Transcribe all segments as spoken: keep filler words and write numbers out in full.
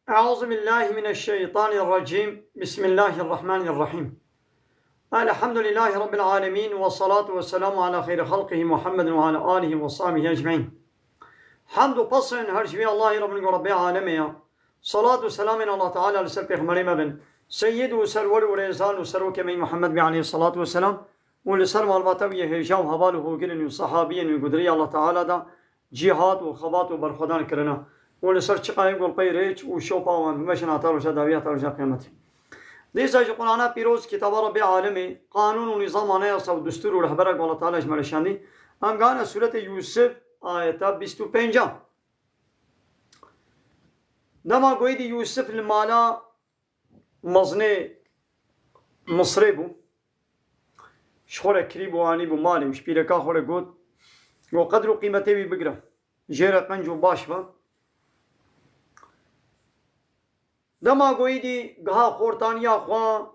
أعوذ بالله من الشيطان الرجيم. بسم الله الرحمن الرحيم. الحمد لله رب العالمين، والصلاة والسلام على خير خلقه محمد وعلى آله وصحبه أجمعين. Hamd û pesên her ji vê Allahî Rabbin ku Rabbê alemê ya. Salat û selamên Allah Teala li ser pêxemberê me bin. Seyyid û serwer û rêzan û serokê me Muhammed bî aleyhissalatu vesselam û li ser malbata wî yê hêja û heval û hogirên û sahabiyên wî gudirî Allah Teala da cîhat û xebat û berxwedan kirine û li ser çiqayê gulpey rêç û şopa wan bimeşin heta roja dawî heta roja qiyametê. Dîsa ji Qur'ana pîroz, kitaba Rabbê alemê, qanûn û nîzam, anayasa û destûr û rehbera ku Allah Teala ji me re şandî, em gane sûretê Yûsif, ayeta bîst û pênc. Dema ku êdî Yûsif li mala mezinê Misrê bû, ji xwe re kirî bû, anî bû malê û ji pîreka xwe re got, got, qedr û qîmetê wî bigire, jê re qenc û baş be. Dema ku êdî giha xortaniya xwe,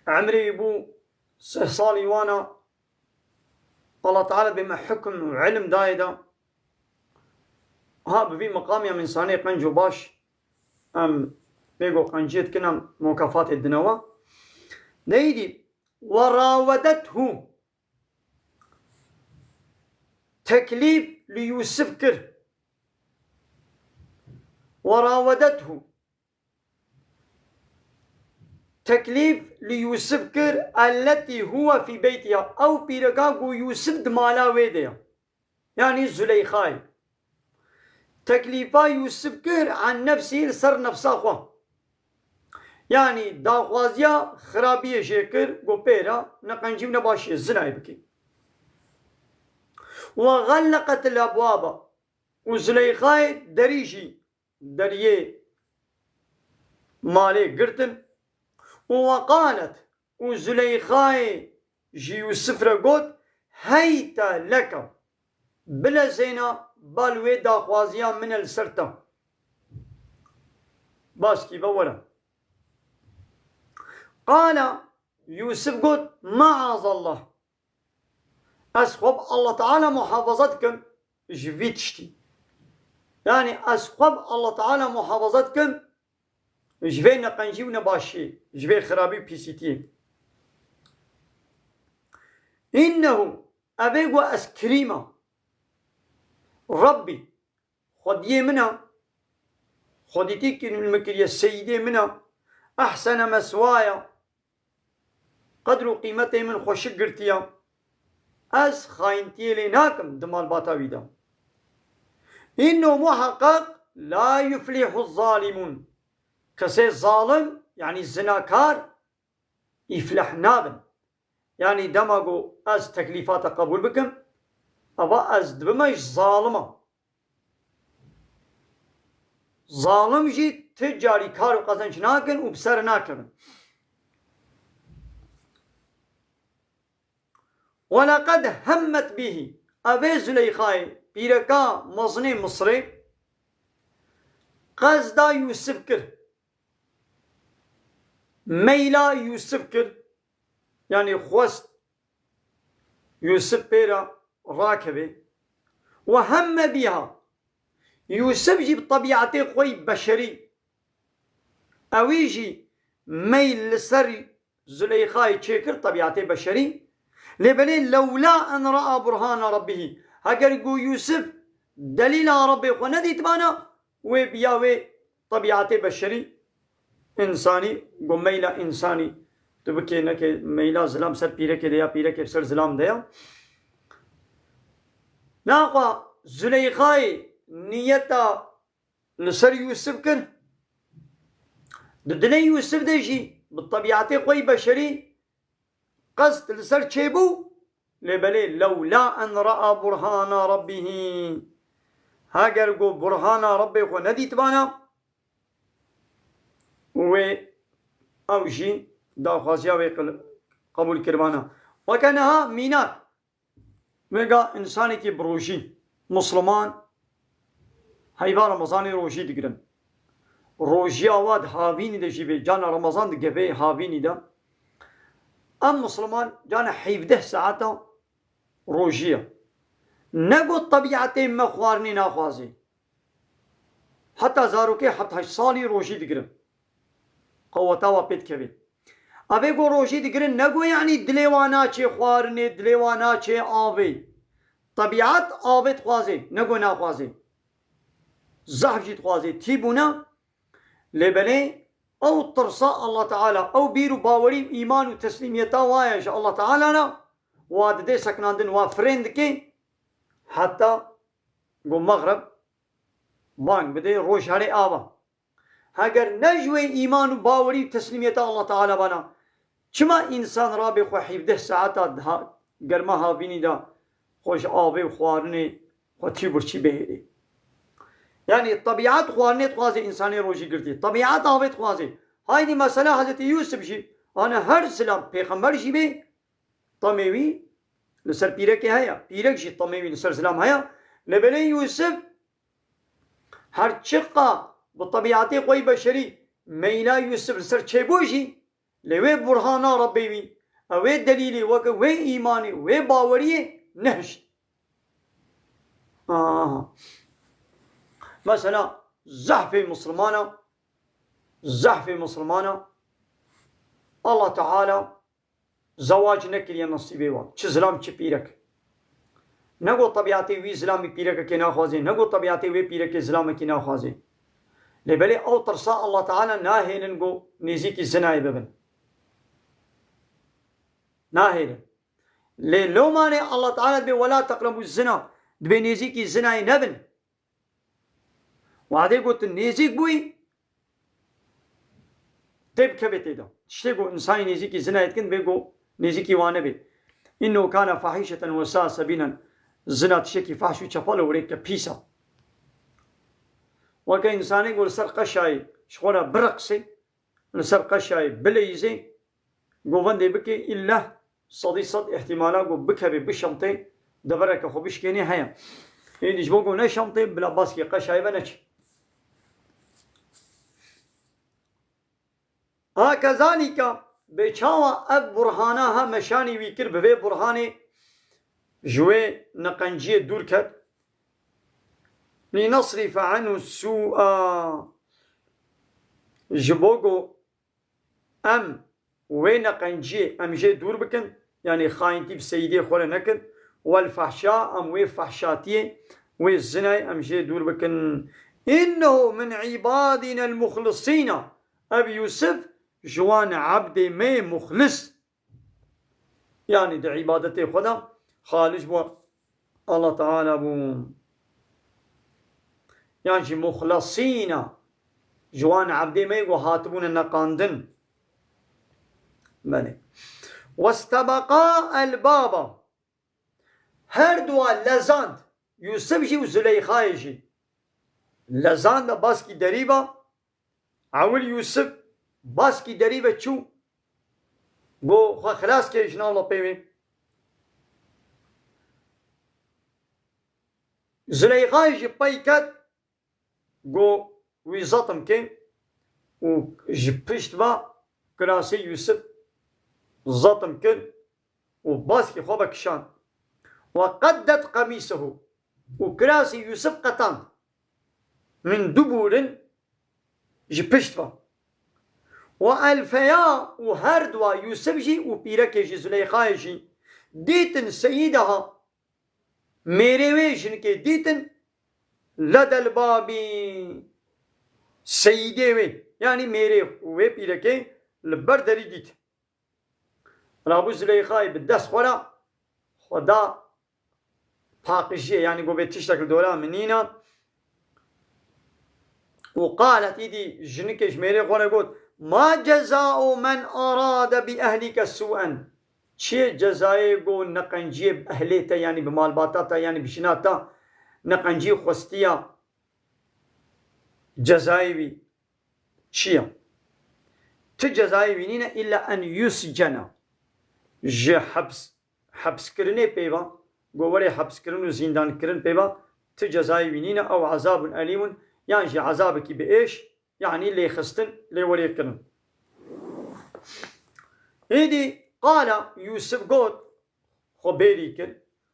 emrê wî bû sih salî wana, Allah Teala bê me hukm û ilim dayê de. Ha, bi vî miqamê em însanê qenc û baş, em pê ku qenciyê dikin, em mukafatê dine we. Neyîdî, وراودته. Teklîf li Yûsif kir. وراودته. Teklîf li Yûsif kir, التي هو في بيتها. Ew pîreka ku Yûsif di mala wê de ye. Yanî Zuleyxayê. Teklîfa Yûsif kir عن نفسه, li ser nefsa xwe. Yanî daxwaziya xirabiyê jê kir, got pê re ne qencî û ne başiyê, zinayê bike. وغلقت الأبواب. Û Zuleyxayê derî jî, deriyê malê girtin. Û وقالت, û Zuleyxayê ji Yûsif re got, هيت لك. Bilezêna, bal wê daxwaziya min e li ser te. Baskî be were. قال, Yûsif got, معاذ الله. Ez xwe bi Allah Teala muhafaza dikim ji vî tiştî. Yanî ez xwe bi Allah Teala muhafaza dikim ji vê neqencî û nebaşiyê, ji vê xirabî û pîsîtiyê. إنه, evê ku ez kirî me, Rabbî, Xwediyê min e, xwedîtî min kiriye, seyîdê min e, أحسن مثواي, qedr û qîmetê min xweşik girtiye, ez xayintiyê lê nakim di malbata wî de. إنه, muheqeq, لا يفلح الظالمون. Kesê zalim, yanî zinakar, îfleh nabin. Yanî dema ku ez teklîfa te qebûl bikim, eva ez dibime ji zalima. Zalim jî ti carî kar û qezenc nakin û bi ser nakevin. ولقد همت به. Evê Zuleyxayê, pîreka mezinê Misrê, qezda Yûsif kir. Meyla Yûsif kir. Yanî xwest Yûsif pê re rakeve. وهم بها. Yûsif jî bi tebîetê xwe yî beşerî, ewî jî meyl li ser Zuleyxayê çêkir, tebîetê beşerî. Lê belê, لولا أن رأى برهان ربه. Heger ku Yûsif delîla Rabbê xwe nedîtibana, wê biya wê tebîetê beşerî, însanî, ku meyla însanî, tu bikê nekê, meyla zilam ser pîrekê de ya, pîrekê ser zilam de ya. Naxwe Zuleyxayê niyeta li ser Yûsif kir. Di dilê Yûsif de jî bi tebîetê xwe yî beşerî qest li ser çêbû. Lê belê, لولا أن رأى برهان ربه. Heger ku burhana Rabbê xwe nedîtibana, wê ew jî daxwaziya wê qil-, qebûl kiribana. Weke niha mînak. Vêga însanekî bi rojî, Musliman, heyva Remezanê rojî digirin. Rojiya wa di havînî de jî bê, cana Remezan di gevê havînî de. Em Musliman cana hevdeh saeta rojî ye. Ne got tebîetê me xwarinê naxwazê. Heta zarokê heft heşt salî rojî digirin. Qeweta wa pê dikevê. Evê ku rojî digirin, ne ku, yanî, dilê wa naçê xwarinê, dilê wa naçê avê. Tebîet avê dixwazê, ne ku naxwazê. Zehf jî dixwazê, tî bûne. Lê belê ew tirsa Allah Teala, ew bîr û bawerî û îman û teslîmiyeta wa ye ji Allah Teala re, wa didê sekinandin, wa firên dike, heta ku mexreb bang bidê, roj herê ava. Heger ne ji wê îman û bawerî û teslîmiyeta Allah Teala bana, çima însan rabe xwe hevdeh saeta ha-, germa havînî de xwe ji avê û xwarinê xwe tî birçî bihêlê? Yanî tebîet xwarinê dixwazê, însanê rojî girtî. Tebîet avê dixwazê. Haydî mesela Hezretî Yûsif jî, ana her zilam pêxember jî bê, temê wî li ser pîrekê heye. Pîrek jî temê wî li ser zilam heye. Lê belê Yûsif her çiqa bi tebîetê xwe yî beşerî meyla Yûsif li ser çêbû jî, lê wê burhana Rebbê wî, ew wê delîlê weke wê îmanê, wê baweriyê nehişt. Aha. Mesela zehfê Mislimana, zehfê Mislimana, Allah Teala zewac nekiriye nesîbê wan. Çi zilam, çi pîrek. Ne got tebîetê wî zilamî pîrekekê naxwazê, ne got tebîetê wê pîrekê zilamekî naxwazê. Lê belê ew tirsa Allah Teala nahêlin ku nêzîkî zinayê bibin. Nahêlin. Lê lomanê Allah Teala dibê, "Wela teqrebû zina", dibê nêzîkî zinayê nebin. Wadê gotin nêzîk bûyî, tê bikeve tê de. Tiştê ku însanî nêzîkî zinayê dikin, vê ku nêzîkî wan nebe. "Înnehu kâne fahîşeten we sâ sebîlen." Zina tiştekî fahş û çepal û wêreke pîs e. Weke însanê ku li ser qeşayê ji xwe re bireqsê, li ser qeşayê bileyîzê, govendê bike, îlle sedî sed îhtîmala ku bikeve, bişemtê, devereke xwe bişkênê heye. Êdî ji bo ku neşemtê, bila baskê qeşayê ve neçe. Ha kezalîka bê çawa ev burhana ha meşanî wî kir, bi vê burhanê ji wê neqenciyê dûr ket. "Lînesrîfe anhu sû'a." Ji bo ku em wê neqenciyê em jê dûr bikin, yanî xayintî bi seyîdê xwe re nekin, wel fehşa, em wê fehşatiyê, wê zinayê em jê dûr bikin. "Înnehu min îbadînel muxlisîna." Ev Yûsif ji wan ebdê me yê muxlis, yanî di îbadetê xwe de xalis bo Allah Teala bû. Yan jî muxlesîna, ji wan ebdê me yê ku hatibûne neqandin. Belê. "Westebeqa el baba." Her dua lezand, Yûsif jî û Zuleyxayê jî. Lezand e, baskî derî ba. Ewil Yûsif baskî derî ve çû, go xwe xilas kê ji nav lopê wê. Zuleyxayê jî pey ket, go wî zetim kê û ji pişt ve kirasê Yûsif zetim kir û baskî xwe vekişand. "Ve qeddet qemîsehu." Û kirasê Yûsif qetand. "Min duburin", ji pişt ve. "Ve elfeya", û her dua Yûsif jî û pîrekê jî, Zuleyxayê jî, dîtin seyîdeha, mêrê wê jinikê dîtin, ledel babî, seyîdê wê, yanî mêrê wê pîrekê li ber derî dît. Rabû Zuleyxayê bi dest xwe re xwe da paqijiyê, yanî got, "Vê tiştek li dora min nîne." Û qalet, îdî jinikê ji mêrê xwe re got, "Ma cezau men arade bi ehlike sû'en." Çi ye cezayê ku neqenciyê bi ehlê te, yanî bi malbata te, yanî bi jina te neqencî xwestiya, cezayê wî çi ye? Ti cezayê wî nîne, îlla en yuscena. Ji heps, hepskirinê pêva, ku werê hepskirin û zîndankirin pêva, ti cezayê wî nîne, ew ezabun elîmun, yan jî ezabekî bi êş, yanî lêxistin, lêwerêkirin. Êdî qala Yûsif got, xwe bêrî kir,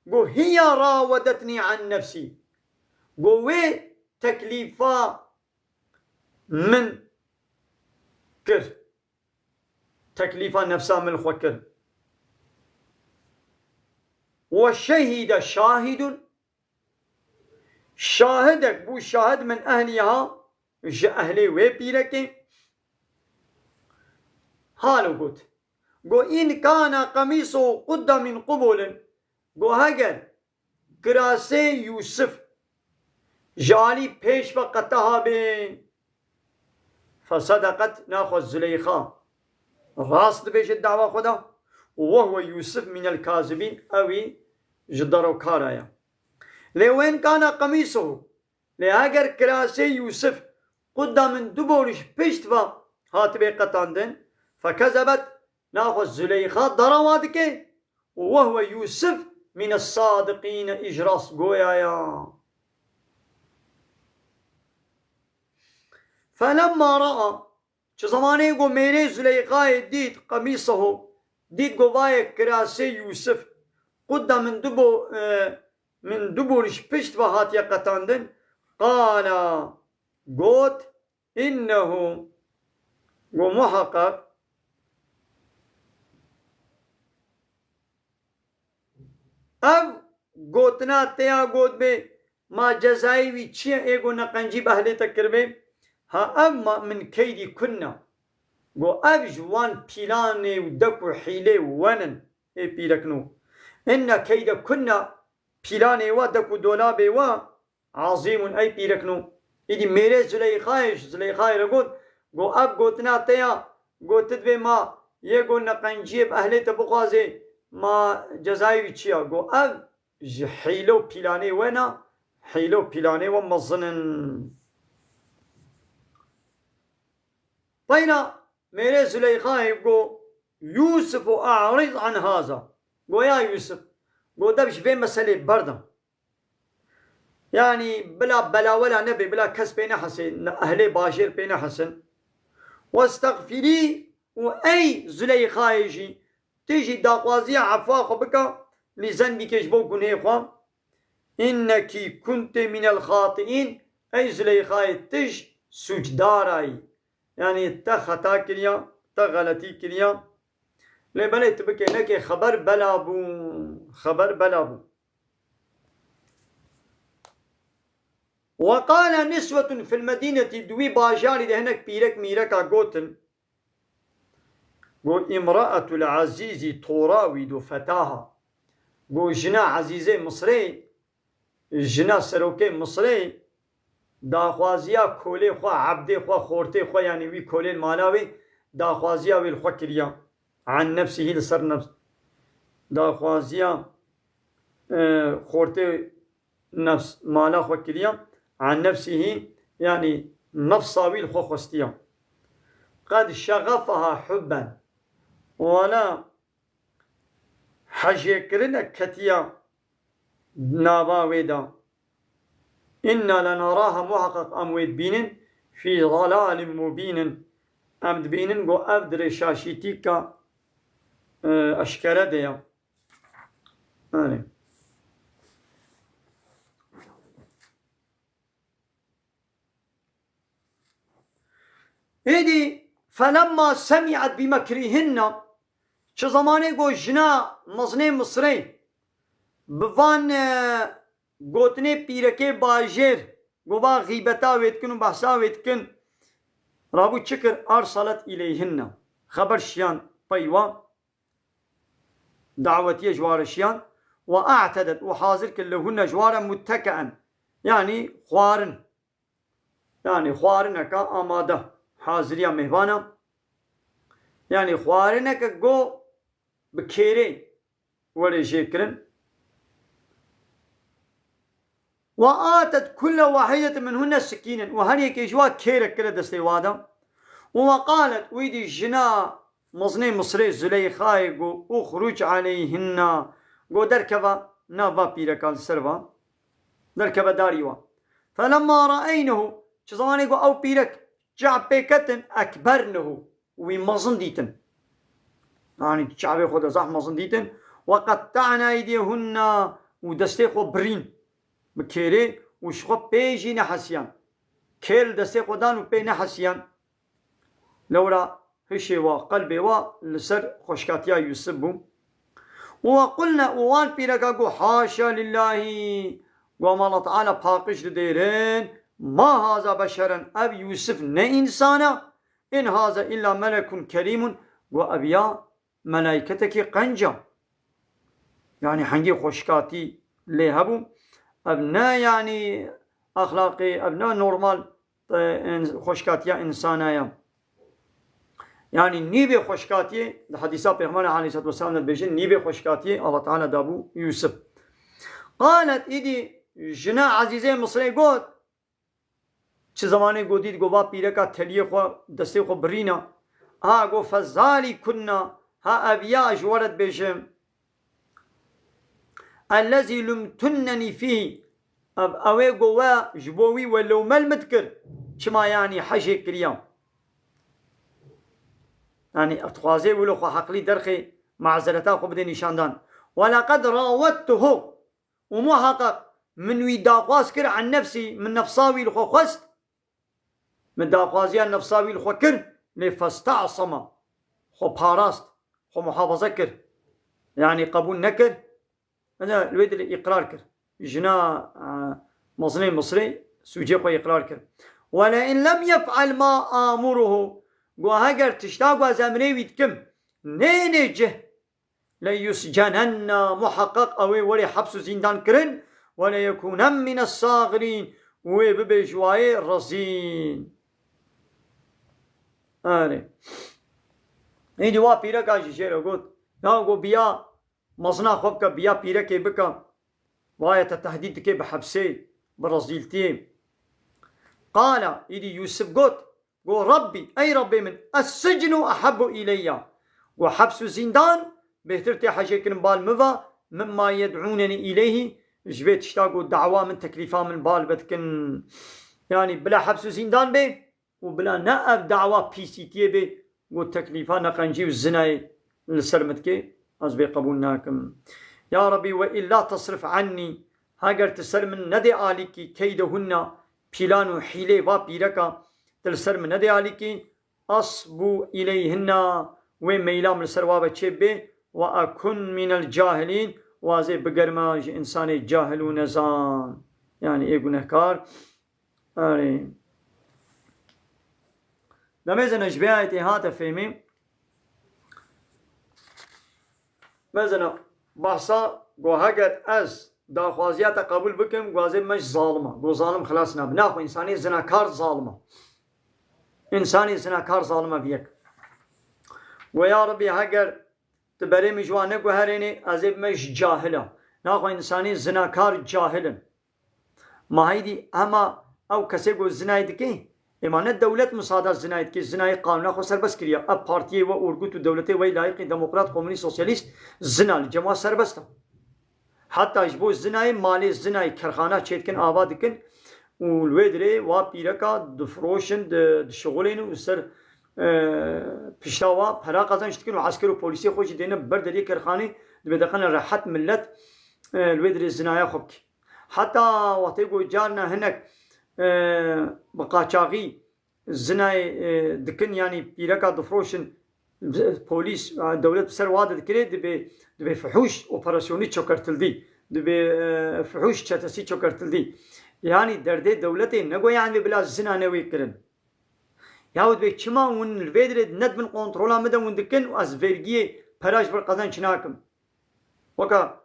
got, "Hiya rawedetnî an nefsî." Got, "Wê teklîfa min kir. Teklîfa nefsa min li xwe kir. Ve şehîde şahidun, şahidek bû, şahid min ehliha, ji ehlê wê pîrekê. Halo got. Go, in kana qemîsuhu qudda min qubulin. Go, heger kirasê Yûsif ji alî pêş ve qeteha bê, fesedeqet, naxwe Zuleyxa rast dibêje dawa xwe de, û wehwe Yûsif mînel kazibîn, ewî ji derokara ye. Lê wen kana qemîsuhu, lê heger kirasê Yûsif qudda min du bol ji pişt ve hatibê qetandin, fekezebet, naxwe Zuleyxa derawa dike, û wehwe Yûsif mîne sadiqîne, îj rastgoya ya. Felemma raa, çi zemanê ku mêrê Zuleyxayê dît, qemîsehu, dît ku vayê kirasê Yûsif, qudda min du bo, e, min du bol ji pişt ve hatiye qetandin, qala, got, innehu, go muheqeq, ev gotina te ya got bê, ma cezayê wî çi ye, ê go neqencî bi ehlê te kiribê? Ha ev ma min keydî kunna. Go ev ji wan pîlanê û dek û hîlê wen in, ê pîrekno. Inne keyde kunna, pîlanê we, dek û dolabê we, Azîmun, ey pîrekno. Îdî mêrê Zuleyxayê ji Zuleyxayê re got, go ev gotina te ya, go tu dibê ma yê go neqenciyê bi ehlê te bixwazê, ma cezayê wî çi ya? Go ev ji hîle û pîlanê we na, hîle û pîlanê we mezin in. Teyna mêrê Zuleyxayê go, Yûsif û a'riz an haza. Go ya Yûsif, go dev ji vê meselê berda. Yanî bila belawela nebe, bila kes pê nehesê, ne-, ehlê bajêr pê nehesin. Westexfirî, û ey Zuleyxayê jî, tu jî daxwaziya efwa xwe bike, lî zenbîkê ji bo gunhê xwe. Innekî kunti mînel xatiîn, ey Zuleyxayê tu ji sûcdara yî. Yanî te xeta kiriya, te xeletî kiriya. Lê belê tu bikê nekê xeber bela bû, xeber bela bû. Ve qale niswetun fil medînetî, di wî bajarî de hinek pîrek mîreka gotin. Go imra'atul azîzî torawîdu fetaha. Go jina Ezîzê Misrê, jina serokê Misrê daxwaziya kolê xwe, ebdê xwe, xortê xwe, yanî wî kolên mala wê, daxwaziya wê li xwe kiriya. An nefsihî, li ser nefs. Daxwaziya, e, xortê nefs, mala xwe kiriya. An nefsihî, yanî nefsa wî li xwe xwestiya. Qed şexefaha hubben. Wala hejêkirinek ketiya nava wê de. Înna lenaraha, muheqeq em wê dibînin, fî dalalin mubînin. Em dibînin ku ev di rêşaşîtîka, e, eşkere de ye. Erê. Êdî, felemma semî'et bi mekrîhinne, çi zemanê ku jina mezinê Misrê bi van, e, gotinê pîrekê bajêr, ku va xîbeta wê dikin û behsa wê dikin, rabû çi kir? Arsalet îleyhinne. Xeber şiyan pey wan. Dawetiyê ji wan re şiyan. Ve a'tedet, û hazir kir, lehunne, ji wan re, muttekeen. Yanî xwarin. Yanî xwarineke amade. Haziriya mêvana. Yanî xwarineke go bi kêrê were jê kirin. Ve atet kulle wahidetin minhunne sikînen. Û her yekê ji wan kêrek kire destê wa de. Û ve qalet, wî dî jina mezinê Misrê Zuleyxayê got, uxruc aleyhinna. Got, derkeve nav va pîrekan, li ser va. Derkeve darî wa. Felemma reeynehu, çi zemanê got ew pîrek çav pê ketin, ekbernehu. Wî mezin dîtin. Yanî çavê xwe de zehf mezin dîtin. Ve qetta'na eydiyehunna, û destê xwe birîn bi kêrê û ji xwe pê jî nehesiyan. kêl destê xwe dan û pê nehesiyan. Lewra hişê wa, qelbê wa li ser xweşkatiya Yûsif bû. Û we qulne, û wan pîreka got, "Haşa lillahî." Got, "Ama Allah Teala paqij didêrin, ma haza beşeren, ev Yûsif ne însan e, in haza illa melekun kerîmun." Got, "Ev ya melaîketekî qenc e." Yanî hengî xweşkatî lê hebû. Ev ne yanî exlaqê, ev ne normal, e, ins-, xweşkatiya însana ye. Yanî nîvê xweşkatiyê, di hedîsa Pêxember aleyhissalatu vesselam de dibêje, nîvê xweşkatiyê Allah Teala dabû Yûsif. Qalet, îdî jina ezîzê Misrê got, çi zemanê got, dît, got, "Va pîreka teliyê xwe, destê xwe birîna." Ha, got, "Fezalîkunna, ha ev ya ji we re dibêjim. Ellezî lumtunnenî fîhî." Ev, ew ê got, "We ji bo wî we lewmel min dikir. Çima yanî hejê kiriya?" Yanî, dixwazê wilo xwe heqlî derxê mazereta xwe bidê nîşandan. "Welaqed rawettuhu." Û muheqeq min wî daxwaz kir an nefsî, min nefsa wî li xwe xwest. Min daxwaziya nefsa wî li xwe kir, lê festa'sama, xwe parast, xwe muhafaza kir. Yanî qebûl nekir. Ene li wê dilê îqrar kir. Jina, e, mezinê Misrê sûcê xwe îqrar kir. "Wele in lem yef'al ma amuruhu." Got, "Heger tişta ku ez emrê wî dikim, nêne cih, le yuscenenna, muheqeq ew ê werê heps û zîndan kirin, wele yekûnen mînes saxirîn, û wê bibe ji wayê rezîn." Erê. Êdî wa pîreka jî jê re got, "Ya got, biya mezina xwe bike, biya pîrekê bike. Vaye te tehdîd dike bi hepsê, bi rezîltiyê." Qala, îdî Yûsif got, got, "Rabbî, ey Rabbê min, es-sicnu ehebbu ileyya." Got, "Heps û zîndan bêhtir tê hejêkirin bal min va, mimma yed'ûnenî ileyhî, ji vê tişta got dawa min, teklîfa min bal vedikin." Yanî bila heps û zîndan bê û bila ne ev dawa pîsîtiyê bê, got, teklîfa neqencî û zinayê li ser min dikê, ez bê qebûl nakim. Ya Rabbî, "Ve illa tasrif annî", heger tu ser min nedê alîkî, "keydehunna", pîlan û hîlê va pîreka, tu li ser min nedê alîkî, "asbu ileyhinna", wê meyla min li ser wa ve çêbê, "ve ekun mînel cahilîn", û ez ê bigerime ji însanê cahil û nezan. Yanî ê gunehkar. Erê. Demê zene ji vê ayetê hate fêmî. Mezena bahsa go heger ez daxwaziya te qebûl bikim, go ez ê me ji zalim a. Go zalim xilas nabe. Naxwe însanê zinakar zalim a. Însanê zinakar zalim a bi yek. Go ya Rebî heger tu berê min ji wan neguherênê, ez ê bime ji cahil a. Naxwe însanê zinakar cahil in. Ma heydî hema ew kesê ku zinayê dike, êma ne dewlet misada zinayê dike, zinayê qanûna xwe serbest kiriye. Ev partiyê we orgut û dewletê we layîqî demokrat, komunîst, sosyalîst zina li cem wa serbest e. Heta ji bo zinayê malê zinayê kerxana çêdikin, ava dikin û li wê dirê wa pîreka difiroşin, di-, dişixulênin û ser, e, pişta wa pera qazanç dikin û esker û polîsê xwe jî dêne ber deriyê kerxanê, dibê deqene rehet millet, e, li wê dirê zinaya xwe bike. Heta wextê ku carna hinek, e, bi qaçaxî zinayê, e, dikin, yanî pîreka difroşin, polîs, e, dewlet bi ser wa de dikirê, dibê, dibê fihûş operasyonî çokertildî, dibê, e, fihûş çetesî çokertildî. Yanî derdê dewletê ne go yanî bila zina newê kirin. Yahut bê çima hûn li vê dirê nedibin kontrola min de hûn dikin û ez vergiyê pera ji vir qezenç nakim. Weka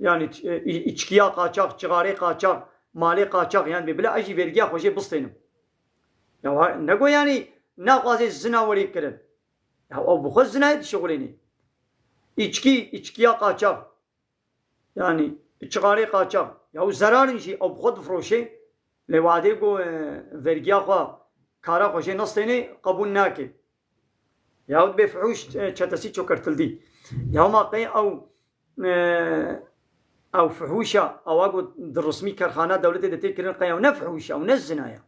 Yanî, e, î-, îçkiya qaçax, çixarê qaçax, malê qaçax, yanî bê bila ez jî vergiya xwe jê bistênim. Ya wa-, ne go yanî naxwaze zina werê kirin. Ya ew bi xwe zinayê dişixulênê. Îçkî, îçkiya qaçax. Yanî çixarê qaçax. Ya ew zerar in jî, ew bi xwe difiroşê. Lê wadê go, e, vergiya xwe, kara xwe jê nestênê, qebûl nake. Yahut bê fihûş, e, çetesî çokertildî. Ya ma qey ew, e, ew fihûşa, ewa ku di rismî kerxana dewletê de tê kirin, qey ew ne fihûşa, ew ne zinaya.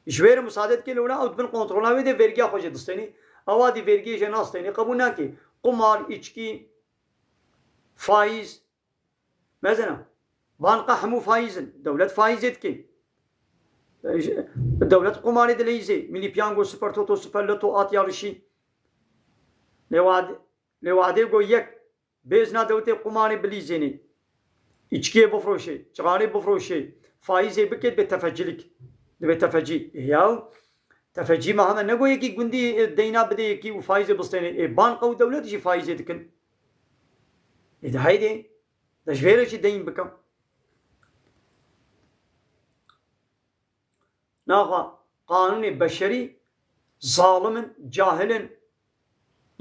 Ji wê re musade dike li wila ew di bin kontrola wê de vergiya xwe jê distênî. Ewa dî vergiyê jê nastênî, qebûl nake. Qumar, îçkî, faîz, Mezena. Banka hemû faîz in. Dewlet faîzê dike. Dewlet qumarê dileyîzê. Milî Piyango, Super Toto, Super Lotto, at yarışî. Lê wad-, lê wadê go yek bêzna dewletê qumarê bilîzênê. Îçkiyê bifroşê, çixarê bifroşê, faîzê bikê, dibê tefecilik. Dibê tefecî. Yaw, tefecî me heme nego yekî gundî, e, deyna bidê yekî û faîzê bistênê. Ê banka û dewlet jî faîzê dikin. Ê de heydê, de ji vê re jî deyn bikim. Naxa qanûnê beşerî zalim in, cahil in.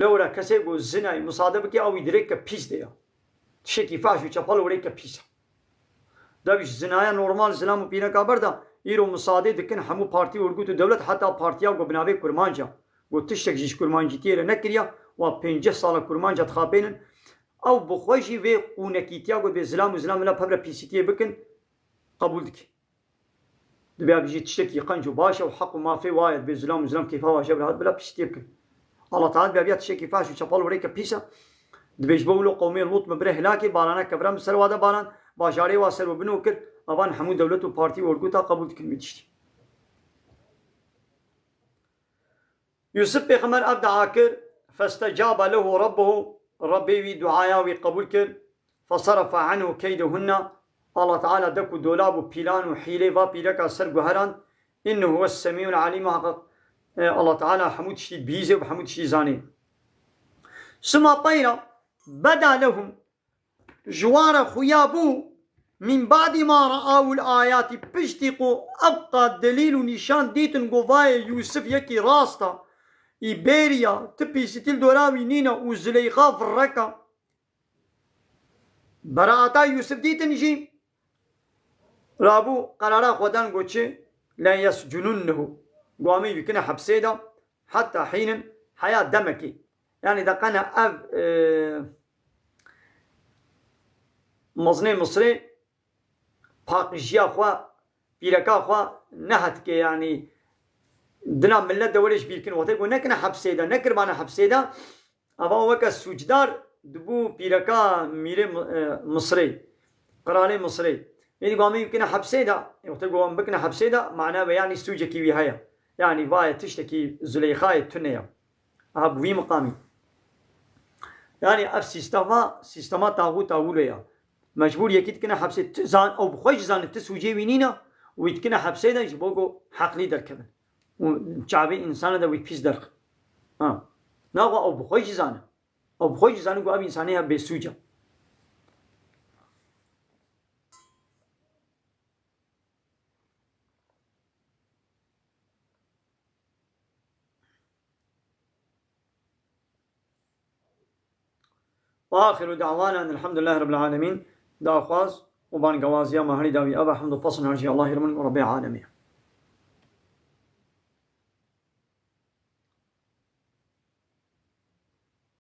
Lewra kesê ku zinayê musade bike, ew wî dirêke pîs de ya. Tiştekî fahş û çepel û rêke pîs e. Dev ji zinaya normal zilam û pîreka berda, îro musadê dikin hemû partî, urgut û dewlet, heta partiya ku bi navê Kurmanc e, ku tiştek jî ji kurmancîtiyê re nekiriya, wa pêncî sala Kurmanca dixapênin. Ew bi xwe jî vê qûnekîtiya ku bê zilam û zilam bila pevre pîsîtiyê bikin, qebûl dike. Dibê bijî tiştekî qenc û baş e û heq û mafê wa ye, dibê zilam û zilam kêfa wa jebr hat bila piştiyê bikin. Allah Teala dibê biya tiştekî fahş û çepal û rêke pîs e. Dibê ji bo wilo qewmê Lût min bire hilakê, barana kevra min ser wa de baran, bajarê wa ser û bino kir, evan hemû dewlet û partî û orguta qebûl dikin wî tiştî. Yûsif pêxember ev dua kir, festecabe lehu Rabbuhu, Rabbê wî duaya wî qebûl kir, fesarafa anhu keydehunne, Allah Teala dek û dolab û pîlan û hîlê va pîreka ser guherand, innehu huves semîul alîm, muheqeq, e, Allah Teala hemû tiştî dibihîzê û bi hemû tiştî zanê. Suma teyra beda lehum, ji wan re xuya bû, min badî ma reawul ayatî, piştî ku ev qat delîl û nîşan dîtin, ku vayê Yûsif yekî rast e, î bêrî ya, ti pîsîtî li dora wî nîne û Zuleyxa virrek e. Beraata Yûsif dîtin jî, rabû qerara xwe dan, got çi, le yescununnehu, got em ê bikine hepsê de, heta hînin, heya demekê. Yanî de qene ev, e, mezinê Misrê paqijiya xwe, pîreka xwe nehetike, yanî dina millet de were ji bîr kin. Wextê ku nekine hepsê de, nekiribane hepsê de, eva weke sûcdar dibû pîreka mîrê Mi-, e, Misrê, qiralê Misrê. Êdî ku em ê bikine hepsê de, wextê ku em bikine hepsê de, mane ve yanî sûcekî wî heye. Yanî vaye tiştekî Zuleyxayê tune ye. Aha, bi vî miqamî. Yanî ev sîstema, sîstema taxûta wilo ya. Mecbûr yekî dikine hepsê. Ti zan, ew bi xwe jî zane ti sûcê wî nîne, wî dikine hepsê de ji bo ku heqlî derkevin. Û çavê însana de wî pîs derxin. Ha. Naxwe ew bi xwe jî zane. Ew bi xwe jî zane ku ev însanê hev bêsûc e. وآخر دعوانا أن الحمد لله رب العالمين. Daxwaz û bangewaziya me herî dawî ev e, hemd û pesn her jî Allahî re min û Rebbê alemê.